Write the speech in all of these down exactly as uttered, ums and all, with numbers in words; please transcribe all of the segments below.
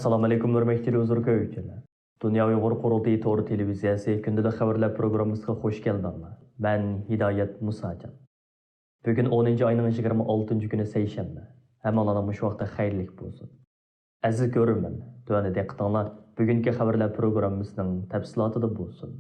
ئەسسالامۇئەلەيكۇم، ھۆرمەتلىك تېلېۋىزور كۆرگۈچىلەر. دۇنيا ئۇيغۇر قۇرۇلتىيى تور تېلېۋىزىيەسى كۈندىلىك خەۋەرلەر پروگراممىسىغا خۇش كەلدىڭلار. مەن ھىدايەت مۇساجان. بۈگۈن ئونىنچى ئاينىڭ يىگىرمە ئالتىنچى كۈنى سەيشەنبە. ھەممىڭلارنىڭ مۇشۇ ۋاقتى خەيرلىك بولسۇن. ئەزىز كۆرۈرمەن، تۆۋەندە دىققىتىڭلار بۈگۈنكى خەۋەرلەر پروگراممىسىنىڭ تەپسىلاتىدا بولسۇن.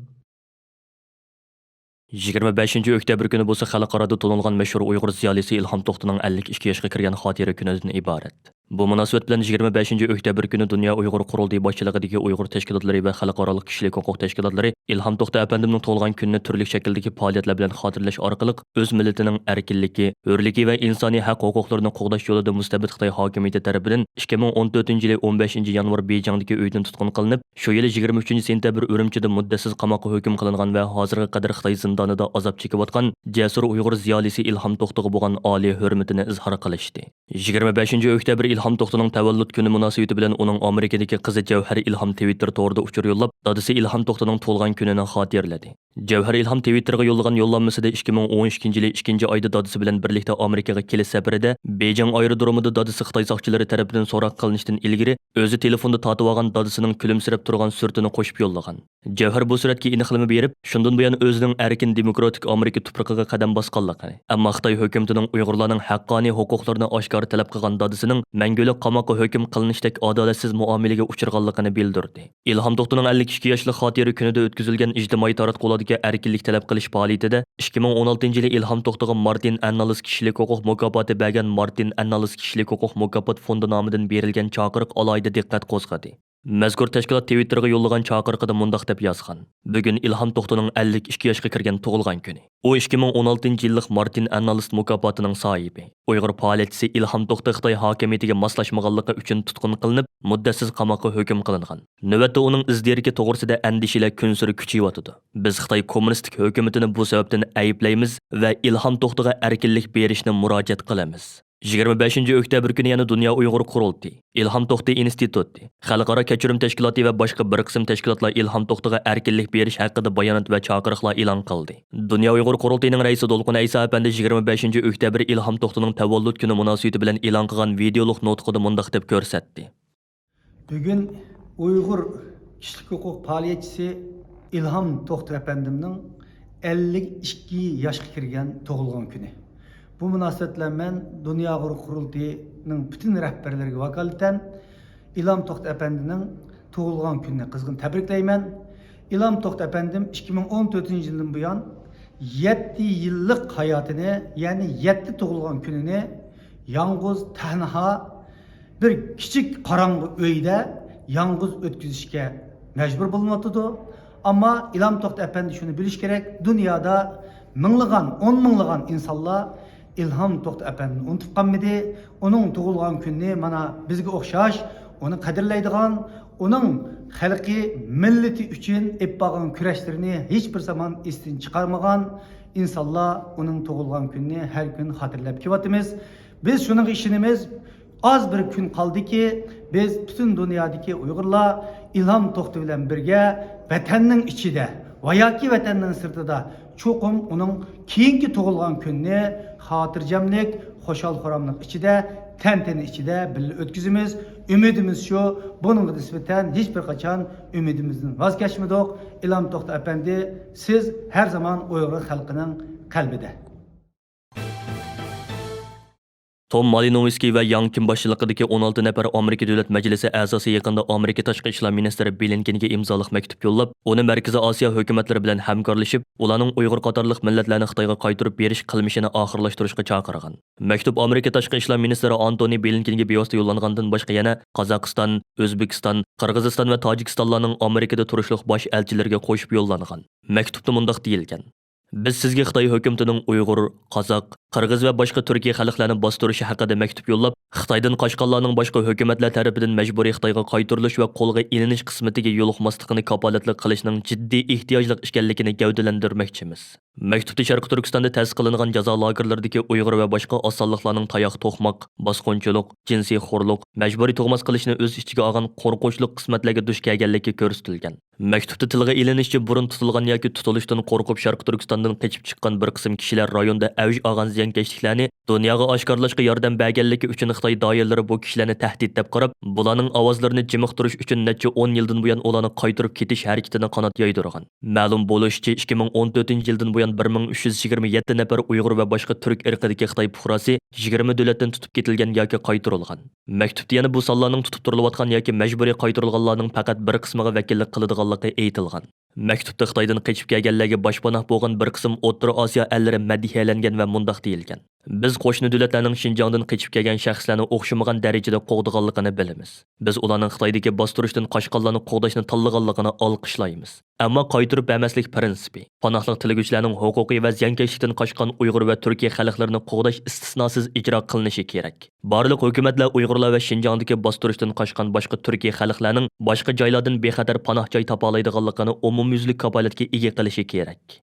يىگىرمە بەشىنچى ئۆكتەبىر كۈنى بولسا خەلقئارادا تونۇلغان مەشھۇر ئۇيغۇر زىيالىيسى ئىلھام توختىنىڭ ئەللىك ئىككى ياشقا كىرگەن خاتىرە كۈنىدىن ئىبارەت. بۇ مۇناسىۋەت بىلەن يىگىرمە بەشىنچى ئۆكتەبىر كۈنى دۇنيا ئۇيغۇر قۇرۇلتىيى باشچىلىقىدىكى ئۇيغۇر تەشكىلاتلىرى ۋە خەلقئارالىق كىشىلىك ھوقۇق تەشكىلاتلىرى ئىلھام توختى ئەپەندىمنىڭ تۇغۇلغان كۈنىنى تۈرلۈك شەكىلدىكى پائالىيەتلەر بىلەن خاتىرىلەش ئارقىلىق ئۆز مىللىتىنىڭ ئەركىنلىكى، ھۆرلۈكى ۋە ئىنسانىي ھەق ھوقۇقلىرىنى قوغداش يولىدا مۇستەبىت خىتاي ھاكىمىيىتى تەرىپىدىن ئىككى مىڭ ئون تۆتىنچى يىلى ئون بەشىنچى يانۋار بېيجىڭدىكى ئۆيىدىن تۇتقۇن قىلىنىپ، شۇ يىلى يىگىرمە ئۈچىنچى سېنتەبىر ئۈرۈمچىدە مۇددەتسىز قاماققا ھۆكۈم قىلىنغان ۋە ھازىرغا قەدەر خىتاي زىندانىدا ئازاب چېكىۋاتقان جەسۇر ئۇيغۇر زىيالىيسى ئىلھام توختىغا بولغان ئالىي ھۆرمىتىنى ئىزھار قىلىشتى. يىگىرمە بەشىنچى ئۆكتەبىر ئىلھام توختىنىڭ تەۋەللۇت كۈنى مۇناسىۋىتى بىلەن ئۇنىڭ ئامېرىكىدىكى قىزى جەۋھەر ئىلھام تىۋىتتېر تورىدا ئۇچۇر يوللاپ، دادىسى ئىلھام توختىنىڭ تۇغۇلغان كۈنىنى خاتىرىلىدى. جەۋھەر ئىلھام تىۋىتتېرغا يوللىغان يوللانمىسىدا ئىككى مىڭ ئون ئىككىنچى يىلى ئىككىنچى ئايدا دادىسى بىلەن بىرلىكتە ئامېرىكىغا كېلىش سەپىرىدە بېيجىڭ ئايرودرومىدا دادىسى خىتاي ساقچىلىرى تەرىپىدىن سوراق قىلىنىشتىن ئىلگىرى ئۆزى تېلېفوندا تارتىۋالغان دادىسىنىڭ كۈلۈمسىرەپ تۇرغان سۈرىتىنى قوشۇپ يوللىغان. جەۋھەر بۇ سۈرەتكە ئېنىقلىما بېرىپ، شۇندىن بۇيان ئۆزىنىڭ ئەركىن دېموكراتىك ئامېرىكا تۇپرىقىغا قەدەم باسقانلىقىنى، ئەمما خىتاي ھۆكۈمىتىنىڭ ئۇيغۇرلارنىڭ ھەققانىي ھوقۇقلىرىنى ئاشكارا تەلەپ قىلغان دادىسىنىڭ مەڭگۈلۈك قاماققا ھۆكۈم قىلىنىشتەك ئادالەتسىز مۇئامىلىگە ئۇچرىغانلىقىنى بىلدۈردى. ئىلھام توختىنىڭ ئەللىك ئىككى ياشلىق خاتىرە كۈنىدە ئۆتكۈزۈلگەن ئىجتىمائىي تاراتقۇلاردىكى ئەركىنلىك تەلەپ قىلىش پائالىيىتىدە ئىككى مىڭ ئون ئالتىنچى يىلى ئىلھام توختىغا مارتىن ئەننالىس كىشىلىك ھوقۇق مۇكاپاتى بەرگەن مارتىن ئەننالىس كىشىلىك ھوقۇق مۇكاپات فوندى نامىدىن بېرىلگەن چاقىرىق ئالاھىدە دىققەت قوزغىدى. مەزكۇر تەشكىلات تىۋىتتېرغا يوللىغان چاقىرىقىدا مۇنداق دەپ يازغان: بۈگۈن ئىلھام توختىنىڭ ئەللىك ئىككى ياشقا كىرگەن تۇغۇلغان كۈنى. ئۇ ئىككى مىڭ ئون ئالتىنچى يىللىق مارتىن ئەننالىست مۇكاپاتىنىڭ ساھىبى. ئۇيغۇر پائالىيەتچىسى ئىلھام توختى خىتاي ھاكىمىيىتىگە ماسلاشمىغانلىقى ئۈچۈن تۇتقۇن قىلىنىپ، مۇددەتسىز قاماققا ھۆكۈم قىلىنغان. نۆۋەتتە ئۇنىڭ ئىز دېرىكى توغرىسىدا ئەندىشىلەر كۈنسېرى كۈچىيىۋاتىدۇ. بىز خىتاي كوممۇنىستىك ھۆكۈمىتىنى بۇ سەۋەبتىن ئەيىبلەيمىز ۋە ئىلھام توختىغا ئەركىنلىك بېرىشنى مۇراجىئەت قىلىمىز. يىگىرمە بەشىنچى ئۆكتەبىر كۈنى يەنە دۇنيا ئۇيغۇر قۇرۇلتىيى، ئىلھام توختى ئىنستىتۇتى، خەلقئارا كەچۈرۈم تەشكىلاتى ۋە باشقا بىر قىسىم تەشكىلاتلار ئىلھام توختىغا ئەركىنلىك بېرىش ھەققىدە بايانات ۋە چاقىرىقلار ئېلان قىلدى. دۇنيا ئۇيغۇر قۇرۇلتىيىنىڭ رەئىسى دولقۇن ئەيسا ئەپەندى يىگىرمە بەشىنچى ئۆكتەبىر ئىلھام توختىنىڭ تەۋەللۇت كۈنى مۇناسىۋىتى بىلەن ئېلان قىلغان ۋىدېئولۇق نۇتقىدا مۇنداق دەپ كۆرسەتتى. بۈگۈن ئۇيغۇر كىشىلىك ھوقۇق پائالىيەتچىسى ئىلھام توختى ئەپەندىمنىڭ ئەللىك ئىككى ياشقا كىرگەن تۇغۇلغان كۈنى. بۇ مۇناسىۋەت بىلەن مەن دۇنيا ئۇيغۇر قۇرۇلتىيىنىڭ پۈتۈن رەھبەرلىرىگە ۋاكالىتەن ئىلھام توختى ئەپەندىنىڭ تۇغۇلغان كۈنىنى قىزغىن تەبرىكلەيمەن. ئىلھام توختى ئەپەندىم ئىككى مىڭ ئون تۆتىنچى يىلدىن بۇيان يەتتە يىللىق ھاياتىنى، يەنى يەتتە تۇغۇلغان كۈنىنى يالغۇز، تەنھا، بىر كىچىك قاراڭغۇ ئۆيدە يالغۇز ئۆتكۈزۈشكە مەجبۇر بولۇنۇۋاتىدۇ. ئەمما ئىلھام توختى ئەپەندى شۇنى بىلىشى كېرەك، دۇنيادا مىڭلىغان، ئون مىڭلىغان ئىنسانلار ئىلھام توختى ئەپەندىنى ئۇنتۇپ قالمىدى. ئۇنىڭ تۇغۇلغان كۈنىنى مانا بىزگە ئوخشاش ئۇنى قەدىرلەيدىغان، ئۇنىڭ خەلقى، مىللىتى ئۈچۈن ئېلىپ بارغان كۈرەشلىرىنى ھېچ بىر زامان ئېستىن چىقارمىغان ئىنسانلار ئۇنىڭ تۇغۇلغان كۈنىنى ھەر كۈن خاتىرىلەپ كېلىۋاتىمىز. بىز شۇنىڭغا ئىشىنىمىز، ئاز بىر كۈن قالدىكى، بىز پۈتۈن دۇنيادىكى ئۇيغۇرلار ئىلھام توختى بىلەن بىرگە ۋەتەننىڭ ئىچىدە ۋە ياكى ۋەتەننىڭ سىرتىدا چوقۇم ئۇنىڭ كېيىنكى تۇغۇلغان كۈنىنى خاتىرجەملىك، خۇشال-خۇراملىق ئىچىدە، تەنتەنە ئىچىدە بىللە ئۆتكۈزىمىز. ئۈمىدىمىز شۇ، بۇنىڭغا نىسبەتەن ھېچ بىر قاچان ئۈمىدىمىزدىن ۋاز كەچمىدۇق. ئىلھام توختى ئەپەندى، سىز ھەر زامان ئۇيغۇر خەلقىنىڭ قەلبىدە. توم مالىنوۋسكىي ۋە ياڭ كىم باشچىلىقىدىكى ئون ئالتە نەپەر ئامېرىكا دۆلەت مەجلىسى ئەزاسى يېقىندا ئامېرىكا تاشقى ئىشلار مىنىستىرى بلىنكېنگە ئىمزالىق مەكتۇپ يوللاپ، ئۇنى مەركىزىي ئاسىيا ھۆكۈمەتلىرى بىلەن ھەمكارلىشىپ، ئۇلارنىڭ ئۇيغۇر قاتارلىق مىللەتلەرنى خىتايغا قايتۇرۇپ بېرىش قىلمىشىنى ئاخىرلاشتۇرۇشقا چاقىرغان. مەكتۇپ ئامېرىكا تاشقى ئىشلار مىنىستىرى ئانتونى بلىنكېنگە بىۋاسىتە يوللانغاندىن باشقا، يەنە قازاقىستان، ئۆزبېكىستان، قىرغىزىستان ۋە تاجىكىستانلارنىڭ ئامېرىكىدا تۇرۇشلۇق باش ئەلچىلىرىگە قوشۇپ يوللانغان. مەكتۇپتا مۇنداق دېيىلگەن: بىز سىزگە خىتاي ھۆكۈمىتىنىڭ ئۇيغۇر، قازاق، قىرغىز ۋە باشقا تۈركىي خەلقلەرنى باستۇرۇشى ھەققىدە مەكتۇپ يوللاپ، خىتايدىن قاچقانلارنىڭ باشقا ھۆكۈمەتلەر تەرىپىدىن مەجبۇرىي خىتايغا قايتۇرۇلۇش ۋە قولغا ئېلىنىش قىسمىتىگە يولۇقماسلىقىنى كاپالەتلىك قىلىشنىڭ جىددىي ئېھتىياجلىق ئىكەنلىكىنى گەۋدىلەندۈرمەكچىمىز. مەكتۇپتا شەرقىي تۈركىستاندا تەسىس قىلىنغان جازا لاگېرلىرىدىكى ئۇيغۇر ۋە باشقا ئاز سانلىقلارنىڭ تاياق توقماق، باسقۇنچىلىق، جىنسىي خورلۇق، مەجبۇرىي تۇغماس قىلىشنى ئۆز ئىچىگە ئالغان قورقۇنچلۇق قىسمەتلەرگە دۇچ كەلگەنلىكى كۆرسىتىلگەن. مەكتۇپتا تىلغا ئېلىنىشىچە، بۇرۇن تۇتۇلغان ياكى تۇتۇلۇشتىن قورقۇپ شەرقىي تۈركىستاندىن قېچىپ چىققان بىر قىسىم كىشىلەر رايوندا ئەۋج ئالغان زىيانكەشلىكلەرنى دۇنياغا ئاشكارىلاشقا ياردەم بەرگەنلىكى ئۈچۈن خىتاي دائىرىلىرى بۇ كىشىلەرنى تەھدىت دەپ قاراپ، بۇلارنىڭ ئاۋازلىرىنى جىمىقتۇرۇش ئۈچۈن نەچچە ئون يىلدىن بۇيان ئۇلارنى قايتۇرۇپ كېتىش ھەرىكىتىنى قانات يايدۇرغان. مەلۇم بولۇشىچە، ئىككى مىڭ ئون تۆتىنچى يىلدىن بۇيان بىر مىڭ ئۈچ يۈز يىگىرمە يەتتە نەپەر ئۇيغۇر ۋە باشقا تۈرك ئىرقىدىكى خىتاي پۇقراسى يىگىرمە دۆلەتتىن تۇتۇپ كېتىلگەن ياكى قايتۇرۇلغان. مەكتۇپتا يەنە بۇ سانلارنىڭ تۇتۇپ تۇرۇلۇۋاتقان ياكى مەجبۇرىي قايتۇرۇلغانلارنىڭ پەقەت بىر قىسمىغا ۋەكىللىك قىلىدىغانلىقى ئېيتىلغان. مەكتۇپتا خىتايدىن قېچىپ كەلگەنلەرگە باشپاناھ بولغان بىر قىسىم ئوتتۇرا ئاسىيا ئەللىرى مەدھىيەلەنگەن ۋە مۇنداق دېيىلگەن: «بىز قوشنا دۆلەتلەرنىڭ شىنجاڭدىن قېچىپ كەلگەن شەخسلەرنى ئوخشىمىغان دەرىجىدە قوغدىغانلىقىنى بىلىمىز. بىز ئۇلارنىڭ خىتايدىكى باستۇرۇشتىن قاچقانلارنى قوغداشنى تاللىغانلىقىنى ئالقىشلايمىز. ئەمما قايتۇرۇپ بەرمەسلىك پىرىنسىپى، پاناھلىق تىلىگۈچىلەرنىڭ ھوقۇقى ۋە زىيانكەشلىكتىن قاچقان ئۇيغۇر ۋە تۈركىي خەلقلىرىنى قوغداش ئىستىسناسىز ئىجرا قىلىنىشى كېرەك. بارلىق ھۆكۈمەتلەر ئۇيغۇرلار ۋە شىنجاڭدىكى باستۇرۇشتىن قاچقان باشقا تۈركىي خەلقلەرنىڭ باشقا جايلاردىن بىخەتەر پاناھ جاي تاپالايدىغانلىقىنى ئومۇميۈزلۈك كاپالەتكە ئىگە قىلىشى كېرەك.»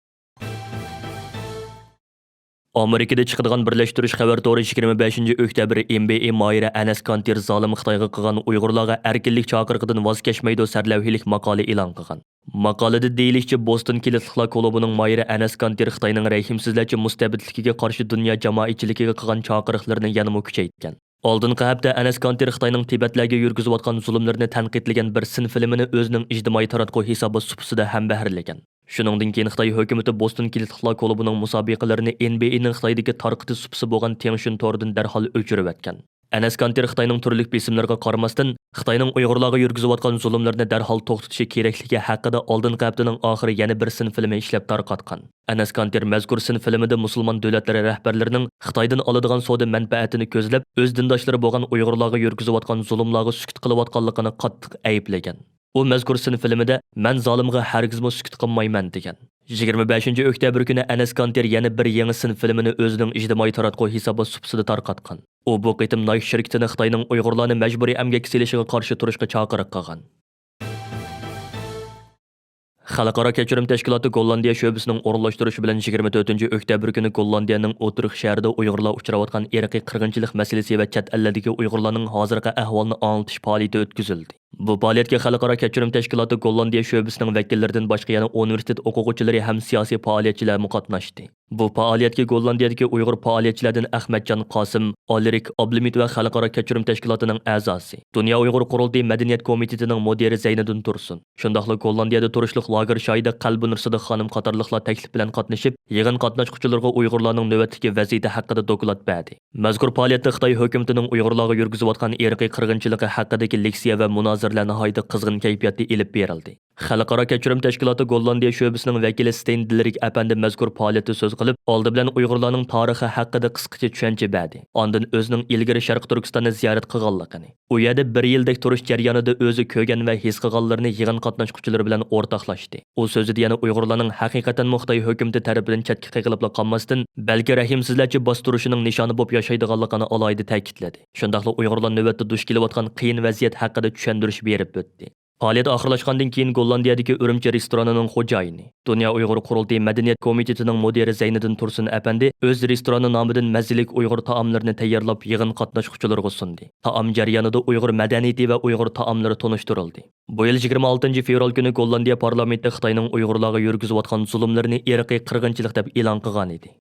ئامېرىكىدا چىقىدىغان بىرلەشتۈرۈش خەۋەر تورى يىگىرمە بەشىنچى ئۆكتەبىر ئېن بى ئېي ماھىرى ئەنەس كانتىر زالىم خىتايغا قىلغان ئۇيغۇرلارغا ئەركىنلىك چاقىرىقىدىن ۋاز كەچمەيدۇ سەرلەۋھىلىك ماقالە ئېلان قىلغان. ماقالىدە دېيىلىشىچە، بوستون كىلىتلىقلار كۇلۇبىنىڭ ماھىرى ئەنەس كانتىر خىتاينىڭ رەھىمسىزلەرچە مۇستەبىتلىكىگە قارشى دۇنيا جامائەتچىلىكىگە قىلغان چاقىرىقلىرىنى يەنىمۇ كۈچەيتكەن. ئالدىنقى ھەپتە ئەنەس كانتىر خىتاينىڭ تىبەتلەرگە يۈرگۈزۈۋاتقان زۇلۇملىرىنى تەنقىدلىگەن بىر سىن فىلىمىنى ئۆزىنىڭ ئىجتىمائىي تاراتقۇ ھېسابى سۇپىسىدا ھەمبەھىرلىگەن. شۇنىڭدىن كېيىن خىتاي ھۆكۈمىتى بوستون كىلىتلىقلار كۇلۇبىنىڭ مۇسابىقىلىرىنى ئېن بى ئېينىڭ خىتايدىكى تارقىتىش سۇپىسى بولغان تيېڭشۈن تورىدىن دەرھال ئۆچۈرۈۋەتكەن. ئەنەس كانتىر خىتاينىڭ تۈرلۈك بېسىملىرىغا قارىماستىن، خىتاينىڭ ئۇيغۇرلارغا يۈرگۈزۈۋاتقان زۇلۇملىرىنى دەرھال توختىتىشى كېرەكلىكى ھەققىدە ئالدىنقى ھەپتىنىڭ ئاخىرى يەنە بىر سىن فىلىمى ئىشلەپ تارقاتقان. ئەنەس كانتىر مەزكۇر سىن فىلىمىدە مۇسۇلمان دۆلەتلىرى رەھبەرلىرىنىڭ خىتايدىن ئالىدىغان سودا مەنپەئەتىنى كۆزلەپ، ئۆز دىنداشلىرى بولغان ئۇيغۇرلارغا يۈرگۈزۈۋاتقان زۇلۇملارغا سۈكۈت قىلىۋاتقانلىقىنى قاتتىق ئەيىبلىگەن. ئۇ مەزكۇر سىن فىلىمىدە، «مەن زالىمغا ھەرگىزمۇ سۈكۈت قىلمايمەن» دېگەن. يىگىرمە بەشىنچى ئۆكتەبىر كۈنى ئەنەس كانتىر يەنە بىر يېڭى سىن فىلىمىنى ئۆزىنىڭ ئىجتىمائىي تاراتقۇ ھېسابى سۇپىسىدا تارقاتقان. ئۇ بۇ قېتىم نايك شىركىتىنى خىتاينىڭ ئۇيغۇرلارنى مەجبۇرىي ئەمگەككە سېلىشىغا قارشى تۇرۇشقا چاقىرىق قىلغان. خەلقئارا كەچۈرۈم تەشكىلاتى گوللاندىيە شۆبىسىنىڭ ئورۇنلاشتۇرۇشى بىلەن يىگىرمە تۆتىنچى ئۆكتەبىر كۈنى گوللاندىيەنىڭ ئوتتۇرىخ شەھىرىدە ئۇيغۇرلار ئۇچراۋاتقان ئىرقىي قىرغىنچىلىق مەسىلىسى ۋە چەت ئەللەردىكى ئۇيغۇرلارنىڭ ھازىرقى ئەھۋالىنى ئاڭلىتىش پائالىيىتى ئۆتكۈزۈلدى. بۇ پائالىيەتكە خەلقئارا كەچۈرۈم تەشكىلاتى گوللاندىيە شۆبىسىنىڭ ۋەكىللىرىدىن باشقا يەنە ئۇنىۋېرسىتېت ئوقۇغۇچىلىرى ھەم سىياسىي پائالىيەتچىلەرمۇ قاتناشتى. بۇ پائالىيەتكە گوللاندىيەدىكى ئۇيغۇر پائالىيەتچىلەردىن ئەخمەتجان قاسىم، ئالىرىك ئابلىمىت ۋە خەلقئارا كەچۈرۈم تەشكىلاتىنىڭ ئەزاسى، دۇنيا ئۇيغۇر قۇرۇلتىيى مەدەنىيەت كومىتېتىنىڭ مۇدىرى زەينىدىن تۇرسۇن، شۇنداقلا گوللاندىيەدە تۇرۇشلۇق لاگېر شاھىدى قەلبىنۇر سىدىق خانىم قاتارلىقلار تەكلىپ بىلەن قاتنىشىپ، يىغىن قاتناشقۇچىلىرىغا ئۇيغۇرلارنىڭ نۆۋەتتىكى ۋەزىيىتى ھەققىدە دوكلات بەردى. مەزكۇر پائالىيەتتە خىتاي ھۆكۈمىتىنىڭ ئۇيغۇرلارغا يۈرگۈزۈۋاتقان ئىرقىي قىرغىنچىلىقى ھەققىدىكى لېكسىيە ۋە مۇنازىرىلەر ناھايىتى قىزغىن كەيپىياتتا ئېلىپ بېرىلدى. خەلقئارا كەچۈرۈم تەشكىلاتى گوللاندىيە شۆبىسىنىڭ ۋەكىلى ستېين دىلرىك ئەپەندى مەزكۇر پائالىيەتتە سۆز قىلىپ، ئالدى بىلەن ئۇيغۇرلارنىڭ تارىخى ھەققىدە قىسقىچە چۈشەنچە بەردى. ئاندىن ئۆزىنىڭ ئىلگىرى شەرقىي تۈركىستاننى زىيارەت قىلغانلىقىنى، ئۇ يەردە بىر يىلدەك تۇرۇش جەريانىدا ئۆزى كۆرگەن ۋە ھېس قىلغانلىرىنى يىغىن قاتناشقۇچىلىرى بىلەن ئورتاقلاشتى. ئۇ سۆزىدە يەنە ئۇيغۇرلارنىڭ ھەقىقەتەنمۇ خىتاي ھۆكۈمىتى تەرىپىدىن چەتكە قېقىلىپلا قالماستىن، بەلكى رەھىمسىزلەرچە باستۇرۇشىنىڭ نىشانى بولۇپ ياشايدىغانلىقىنى ئالاھىدە تەكىتلىدى. شۇنداقلا ئۇيغۇرلار نۆۋەتتە دۇچ كېلىۋاتقان قىيىن ۋەزىيەت ھەققىدە چۈشەندۈرۈش بېرىپ ئۆتتى. پائالىيەت ئاخىرلاشقاندىن كېيىن، گوللاندىيەدىكى ئۈرۈمچى رېستورانىنىڭ خوجايىنى، دۇنيا ئۇيغۇر قۇرۇلتىيى مەدەنىيەت كومىتېتىنىڭ مۇدىرى زەينىدىن تۇرسۇن ئەپەندى ئۆز رېستورانى نامىدىن مەززىلىك ئۇيغۇر تائاملىرىنى تەييارلاپ، يىغىن قاتناشقۇچىلىرىغا سۇندى. تائام جەريانىدا ئۇيغۇر مەدەنىيىتى ۋە ئۇيغۇر تائاملىرى تونۇشتۇرۇلدى. بۇ يىل يىگىرمە ئالتىنچى فېۋرال كۈنى گوللاندىيە پارلامېنتى خىتاينىڭ ئۇيغۇرلارغا يۈرگۈزۈۋاتقان زۇلۇملىرىنى ئىرقىي قىرغىنچىلىق دەپ ئېلان قىلغانىدى.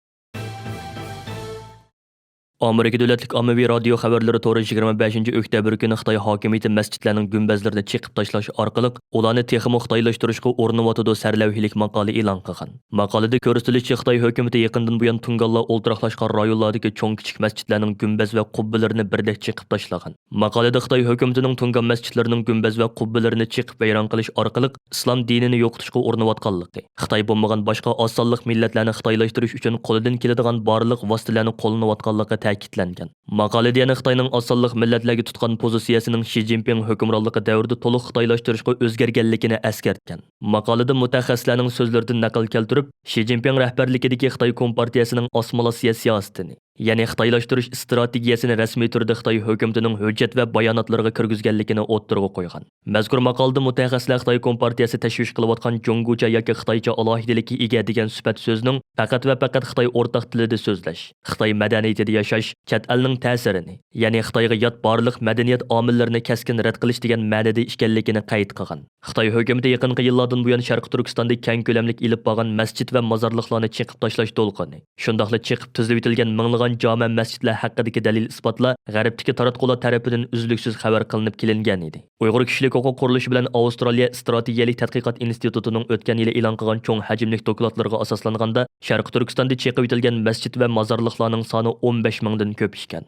ئامېرىكا دۆلەتلىك ئاممىۋى رادىيو خەۋەرلىرى تورى يىگىرمە بەشىنچى ئۆكتەبىر كۈنى خىتاي ھاكىمىيىتى مەسچىتلەرنىڭ گۈمبەزلىرىنى چېقىپ تاشلاش ئارقىلىق، ئۇلارنى تېخىمۇ خىتايلاشتۇرۇشقا ئۇرۇنۇۋاتىدۇ سەرلەۋھىلىك ماقالە ئېلان قىلغان. ماقالىدە كۆرسىتىلىشىچە، خىتاي ھۆكۈمىتى يېقىندىن بۇيان تۇڭگانلار ئولتۇراقلاشقان رايونلاردىكى چوڭ-كىچىك مەسچىتلەرنىڭ گۈمبەز ۋە قۇببىلىرىنى بىردەك چېقىپ تاشلىغان. ماقالىدە خىتاي ھۆكۈمىتىنىڭ تۇڭگان مەسچىتلىرىنىڭ گۈمبەز ۋە قۇببىلىرىنى چېقىپ ۋەيران قىلىش ئارقىلىق ئىسلام دىنىنى يوقىتىشقا ئۇرۇنۇۋاتقانلىقى، خىتاي بولمىغان باشقا ئاز سانلىق مىللەتلەرنى خىتايلاشتۇرۇش ئۈچۈن قولىدىن كېلىدىغان بارلىق ۋاسىتىلەرنى قوللىنىۋاتقانلىقى تەكىتلەنگەن. ماقالىدە يەنە خىتاينىڭ ئاز سانلىق مىللەتلەرگە تۇتقان پوزىتسىيەسىنىڭ شى جىنپىڭ ھۆكۈمرانلىقى دەۋرىدە تولۇق خىتايلاشتۇرۇشقا ئۆزگەرگەنلىكىنى ئەسكەرتكەن. ماقالىدە مۇتەخەسسىسلەرنىڭ سۆزلىرىدىن نەقىل كەلتۈرۈپ، شى جىنپىڭ رەھبەرلىكىدىكى خىتاي كومپارتىيەسىنىڭ ئاسسىمىلياتسىيە سىياسىتىنى، يەنى خىتايلاشتۇرۇش ئىستراتېگىيەسىنى رەسمىي تۈردە خىتاي ھۆكۈمىتىنىڭ ھۆججەت ۋە باياناتلىرىغا كىرگۈزگەنلىكىنى ئوتتۇرىغا قويغان. مەزكۇر ماقالىدا مۇتەخەسسىسلەر خىتاي كومپارتىيەسى تەشۋىش قىلىۋاتقان جۇڭگوچە ياكى خىتايچە ئالاھىدىلىككە ئىگە دېگەن سۈپەت سۆزىنىڭ پەقەت ۋە پەقەت خىتاي ئورتاق تىلىدا سۆزلەش، خىتاي مەدەنىيىتىدە ياشاش، چەت ئەلنىڭ تەسىرىنى، يەنى خىتايغا يات بارلىق مەدەنىيەت ئامىللىرىنى كەسكىن رەت قىلىش دېگەن مەنىدە ئىكەنلىكىنى قەيت قىلغان. خىتاي ھۆكۈمىتى يېقىنقى يىللاردىن بۇيان شەرقىي تۈركىستاندا كەڭ كۆلەملىك ئېلىپ بارغان مەسچىت ۋە مازارلىقلارنى چېقىپ تاشلاش دولقۇنى، شۇنداقلا چېقىپ تۈزلىۋېتىلگەن مىڭلىغان جامە مەسچىتلەر ھەققىدىكى دەلىل-ئىسپاتلار غەربتىكى تاراتقۇلار تەرىپىدىن ئۈزلۈكسىز خەۋەر قىلىنىپ كېلىنگەن ئىدى. ئۇيغۇر كىشىلىك ھوقۇق قۇرۇلۇشى بىلەن ئاۋسترالىيە ئىستراتېگىيەلىك تەتقىقات ئىنستىتۇتىنىڭ ئۆتكەن يىلى ئېلان قىلغان چوڭ ھەجىملىك دوكلاتلىرىغا ئاساسلانغاندا، شەرقىي تۈركىستاندا چېقىۋېتىلگەن مەسچىت ۋە مازارلىقلارنىڭ سانى ئون بەش مىڭدىن كۆپ ئىكەن.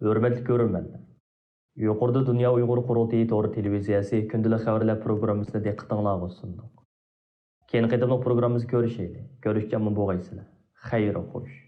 ھۆرمەتلىك كۆرۈرمەنلەر! يۇقىرىدا دۇنيا ئۇيغۇر قۇرۇلتىيى تور تېلېۋىزىيەسى كۈندىلىك خەۋەرلەر پروگراممىسىنى دىققىتىڭلارغا سۇندۇق. كېيىنكى قېتىملىق پروگراممىمىزدا كۆرۈشەيلى. كۆرۈشكەن ئامىن بولغايسىلەر. خەير خوش.